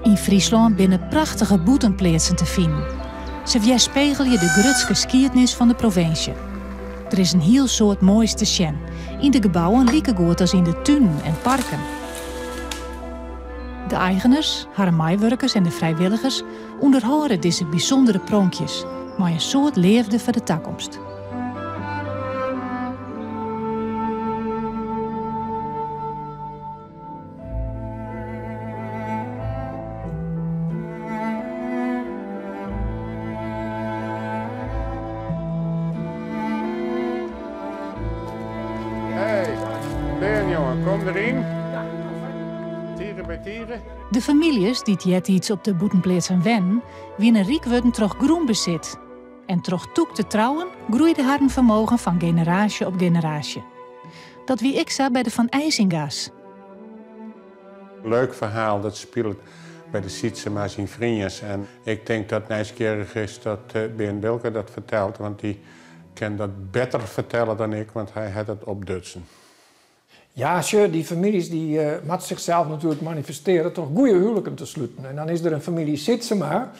Yn Fryslân binne prachtige bûtenpleatsen te finen. Se wjerspegelje de grutske skiednis fan de provinsje. Der is in hiel soad moais te sjen, yn de gebouwen likegoed as yn de tunen en parken. De eigeners, harren meiwurkers en de frijwilligers ûnderhâlde dizze bysûndere pronkjes mei in soad leafde foar de takomst. Hey, Bearn jongen, kom deryn. Tige by tige. De famyljes dy't eartiids op de bûtenpleatsen wennen, wiene ryk wurden troch grûnbesit. En troch tûk te trouwen groeide harren fermogen fan generaasje op generaasje. Dat wie ek sa by de Van Eysinga's. Leuk ferhaal, dat spilet by de Sytzema's yn Friens. En ik tink dat nijsgjirrich is dat Bearn Bilker dat fertelt, want dy kin dat better fertelle dan ik, want hy hat it opdutsen. Ja, sjoch, dy famyljes dy moatte sichsels natuerlik manifestearje troch goede huwliken te sluten. En dan is der in famylje Sytzema,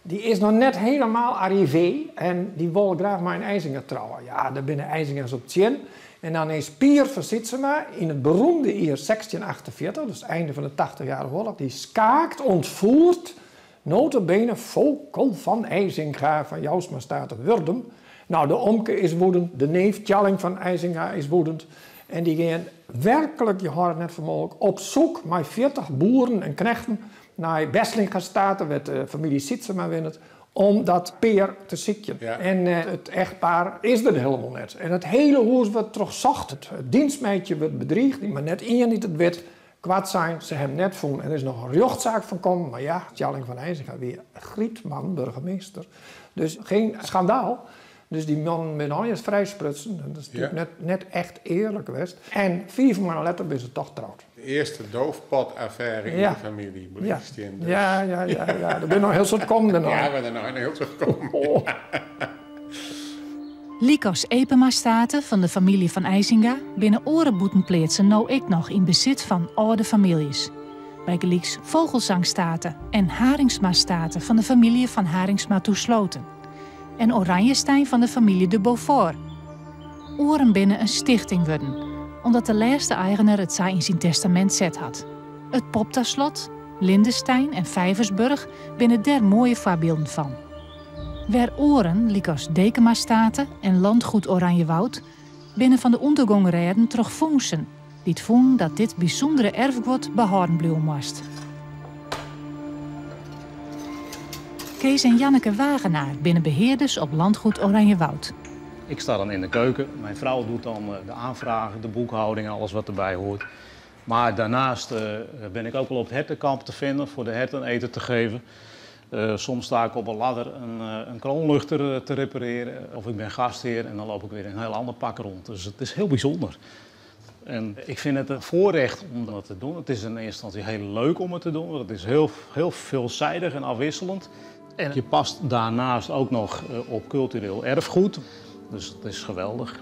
dy is noch net helemaal arrivé en dy wol graach mei in Eisinga trouwe. Ja, dêr binne Eisinga's op tsjin. En dan is Pier fan Sytzema yn it beroemde jier 1648, dus it einde fan de Tachtichjarige Oarloch, dy skaakt ûntfierd nota bene Fokel fan Eysinga fan Jousma State Wurdum. Nou, de omke is woedend, de neef Tjalling fan Eysinga is woedend. En dy gean werklik, je hâlde it net foar mooglik, op soek mei 40 boeren en knechten nei Beslinga State, wêr't de famylje Sytzema wennet, om dat pear te sykjen. En it echtpaar is der helemaal net. En it hiele hûs wurdt trochsocht, it dienstmeidje wurdt bedriigd, mar net ien dy't it wit. Koartsein, se hawwe him net fûn. En der is noch in rjochtsaak fan kommen, mar ja, Tjalling van Eysinga wie grytman, burgemeester. Dus geen schandaal. Dus dy mannen binne allegear frijsprutsen. En dat is natuerlik net, net echt earlik west. En fiif moanne letter binne se toch troud. De earste doofpot-affêre yn de famylje, blykt stien dus. Ja, ja, ja, ja. Der binne noch in hiel soad kommen dêrnei. Ja, binne der noch in hiel soad kommen. Lykas Epema State fan de famylje Van Eysinga binne oare bûtenpleatsen no ek noch yn besit fan âlde famyljes. Bygelyks Fogelsangh State en Harinxma State fan de famylje Van Harinxma thoe Slooten en Oranjestein fan de famylje De Beaufort. Oaren binne in stichting wurden, omdat de lêste eigener it sa yn syn testamint set hat. It Poptaslot, Lindestein en Vijversburg binne dêr moaie foarbylden fan. Wer oaren, lykas Dekema State en Landgoed Oranjewoud, binne fan de ûndergong rêden troch fûnsen, dy't fûnen dat dit bysûndere erfguod behâlden bliuwe moast. Kees en Janneke Wagenaar binne behearders op Landgoed Oranjewoud. Ik sta dan in de keuken. Mijn vrouw doet dan de aanvragen, de boekhouding en alles wat erbij hoort. Maar daarnaast ben ik ook wel op het hertenkamp te vinden voor de herten eten te geven. Soms sta ik op een ladder een kroonluchter te repareren. Of ik ben gastheer en dan loop ik weer in een heel ander pak rond. Dus het is heel bijzonder. En ik vind het een voorrecht om dat te doen. Het is in eerste instantie heel leuk om het te doen, want het is heel, heel veelzijdig en afwisselend. En je past daarnaast ook nog op cultureel erfgoed. Dus het is geweldig.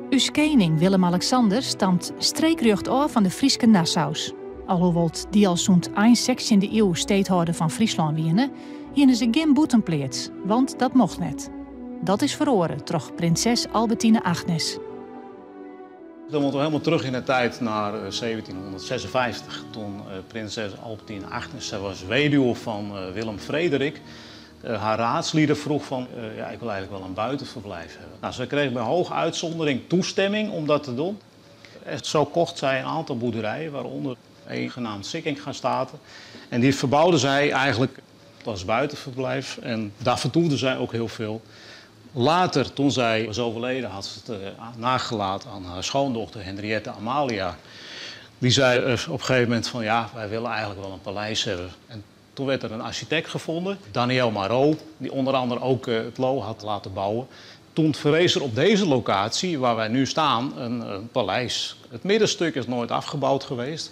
Us kening Willem-Alexander stamt streekrjocht ôf fan de Fryske Nassaus. Alhoewol't dy al sûnt ein sechstjinde iuw steedhâlder fan Fryslân wiene, hiene se gjin bûtenpleats, want dat mocht net. Dat is feroare troch prinses Albertine Agnes. Dan moeten we helemaal terug in de tijd naar 1756, toen prinses Albertine Agnes, zij was weduwe van Willem Frederik, haar raadslieden vroeg van, ja, ik wil eigenlijk wel een buitenverblijf hebben. Nou, zij kreeg bij hoge uitzondering toestemming om dat te doen. En zo kocht zij een aantal boerderijen, waaronder een genaamd Sickinga State. En die verbouwde zij eigenlijk als buitenverblijf en daar vertoefde zij ook heel veel. Later, toen zij was overleden, had ze het nagelaten aan haar schoondochter Henriette Amalia. Die zei op een gegeven moment van ja, wij willen eigenlijk wel een paleis hebben. En toen werd er een architect gevonden, Daniel Marot, die onder andere ook het Loo had laten bouwen. Toen verrees er op deze locatie, waar wij nu staan, een paleis. Het middenstuk is nooit afgebouwd geweest,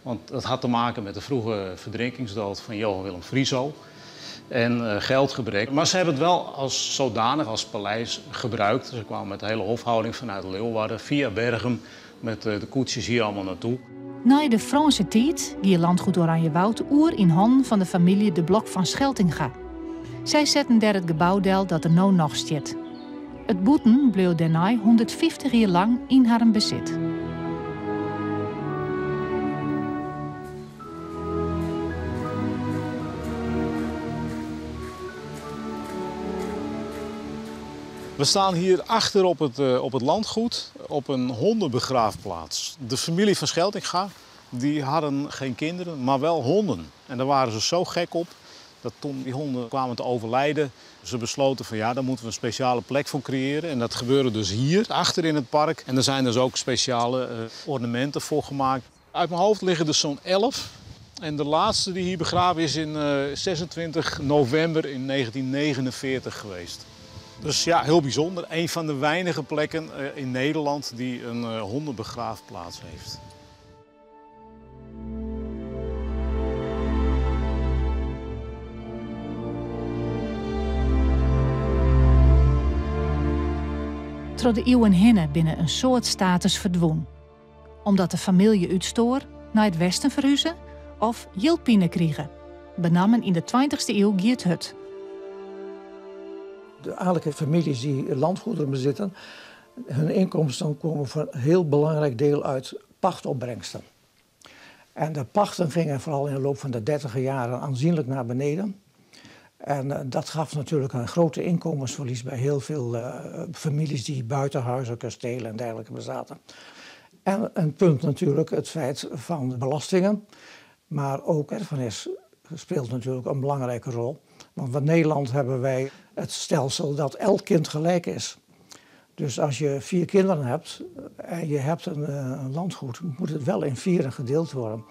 want dat had te maken met de vroege verdrinkingsdood van Johan Willem Friso en geldgebrek. Maar ze hebben het wel als zodanig, als paleis gebruikt. Ze kwamen met de hele hofhouding vanuit Leeuwarden via Bergum met de koetsjes hier allemaal naartoe. Nei de Frânse tiid gie Landgoed Oranjewoud oer yn hannen fan de famylje De Blocq van Scheltinga. Sy setten dêr it gebou del dat der no noch stiet. It bûten bleau dêrnei 150 jier lang yn harren besit. We staan hier achter op het, eh, op het landgoed op een hondenbegraafplaats. De familie van Scheltinga die hadden geen kinderen, maar wel honden. En daar waren ze zo gek op dat toen die honden kwamen te overlijden, ze besloten van ja, daar moeten we een speciale plek voor creëren. En dat gebeurde dus hier, achter in het park. En er zijn dus ook speciale eh, ornamenten voor gemaakt. Uit mijn hoofd liggen er zo'n 11. En de laatste die hier begraven is in 26 eh, november in 1949 geweest. Dus ja, heel bijzonder. Een van de weinige plekken eh, in Nederland die een eh, hondenbegraafplaats heeft. Troch de iuwen hinne binne in soad states ferdwûn. Omdat de famylje útstoar, nei it westen ferhuze of jildpine krige. Benammen yn de tweintichste iuw gie it hurd. De adellijke families die landgoederen bezitten, hun inkomsten komen voor een heel belangrijk deel uit pachtopbrengsten. En de pachten gingen vooral in de loop van de dertiger jaren aanzienlijk naar beneden. En eh, dat gaf natuurlijk een grote inkomensverlies bij heel veel uh, families die buitenhuizen, kastelen en dergelijke bezaten. En een punt natuurlijk het feit van de belastingen. Maar ook erfenis speelt natuurlijk een belangrijke rol. Want in Nederland hebben wij het stelsel dat elk kind gelijk is. Dus als je vier kinderen hebt en je hebt een, eh, een landgoed, moet het wel in vieren gedeeld worden.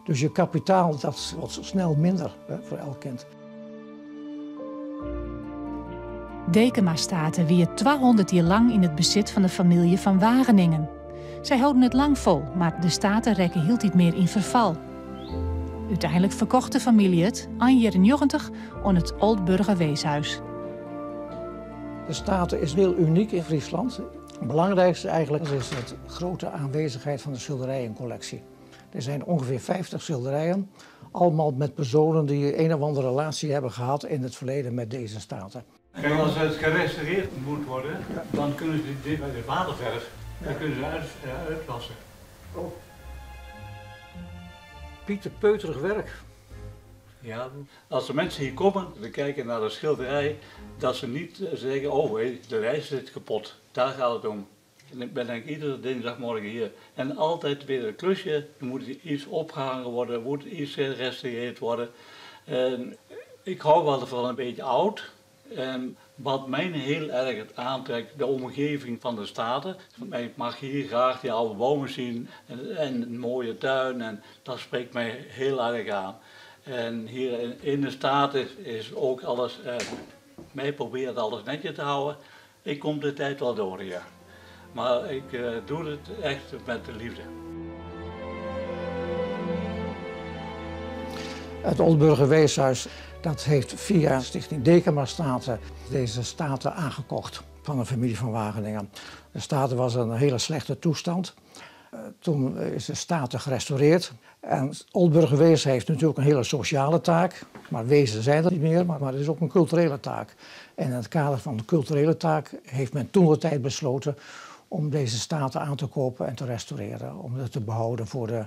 Dus je kapitaal dat wordt snel minder hè, voor elk kind. Dekema State wie 200 jaar lang in het bezit van de familie van Wageningen. Zij houden het lang vol, maar de staten rekken hield niet meer in verval. Uiteindelijk verkocht de familie het, ein jierren 90, oan it Oldburger Weeshuis. De Staten is heel uniek in Friesland. Het belangrijkste eigenlijk is de grote aanwezigheid van de schilderijencollectie. Er zijn ongeveer 50 schilderijen, allemaal met personen die een of andere relatie hebben gehad in het verleden met deze staten. Kijk, als het gerestaureerd moet worden, dan kunnen ze dit bij de waterverf, dan kunnen ze uit, uitwassen. Oh. Pieter Peuterig werk. Ja, als de mensen hier komen, we kijken naar de schilderij, dat ze niet zeggen, oh de lijst zit kapot. Daar gaat het om. En ik ben denk ik iedere dinsdagmorgen hier. En altijd weer een klusje, er moet iets opgehangen worden, er moet iets gerestaureerd worden. En ik hou wel van een beetje oud. En wat mij heel erg aantrekt, de omgeving van de Staten. Ik mag hier graag die oude bomen zien en, en een mooie tuin en dat spreekt mij heel erg aan. En hier in de Staten is ook alles, eh, mij probeert alles netjes te houden. Ik kom de tijd wel door, ja. Maar ik eh, doe het echt met de liefde. Het Oldburger Weeshuis dat heeft via Stichting Dekema Staten deze staten aangekocht van de familie van Wageningen. De staten was een hele slechte toestand. Eh, toen is de staten gerestaureerd. En Oldburger Wees heeft natuurlijk een hele sociale taak. Maar wezen zijn er niet meer, maar, maar het is ook een culturele taak. En in het kader van de culturele taak heeft men toen de tijd besloten om deze staten aan te kopen en te restaureren. Om het te behouden voor de,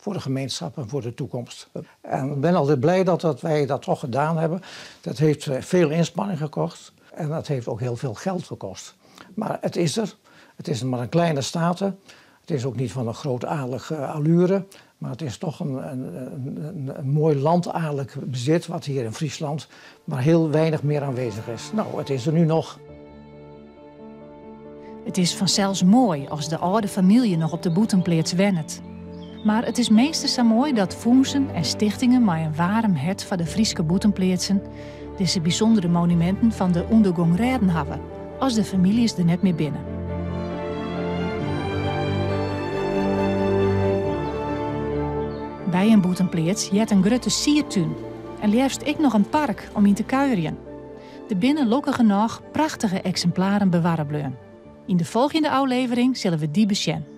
voor de gemeenschap en voor de toekomst. En ik ben altijd blij dat, dat wij dat toch gedaan hebben. Dat heeft eh, veel inspanning gekost en dat heeft ook heel veel geld gekost. Maar het is er. Het is maar een kleine staten. Het is ook niet van een groot adellijke allure. Maar het is toch een, een, een, een mooi landadellijk bezit wat hier in Friesland maar heel weinig meer aanwezig is. Nou, het is er nu nog. Het is fansels moai as de âlde famylje noch op de bûtenpleats wennet. Mar it is minstens sa moai dat fûnsen en stichtingen mei in waarm hert foar de Fryske bûtenpleatsen dizze bysûndere monuminten fan de ûndergong rêden hawwe, as de famyljes der net mear binne. By in bûtenpleats heart in grutte siertún en leafst ek noch in park om yn te kuierjen. Der binne lokkigernôch prachtige eksimplaren bewarre bleaun. Yn de folgjende ôflevering sille we dy besjen.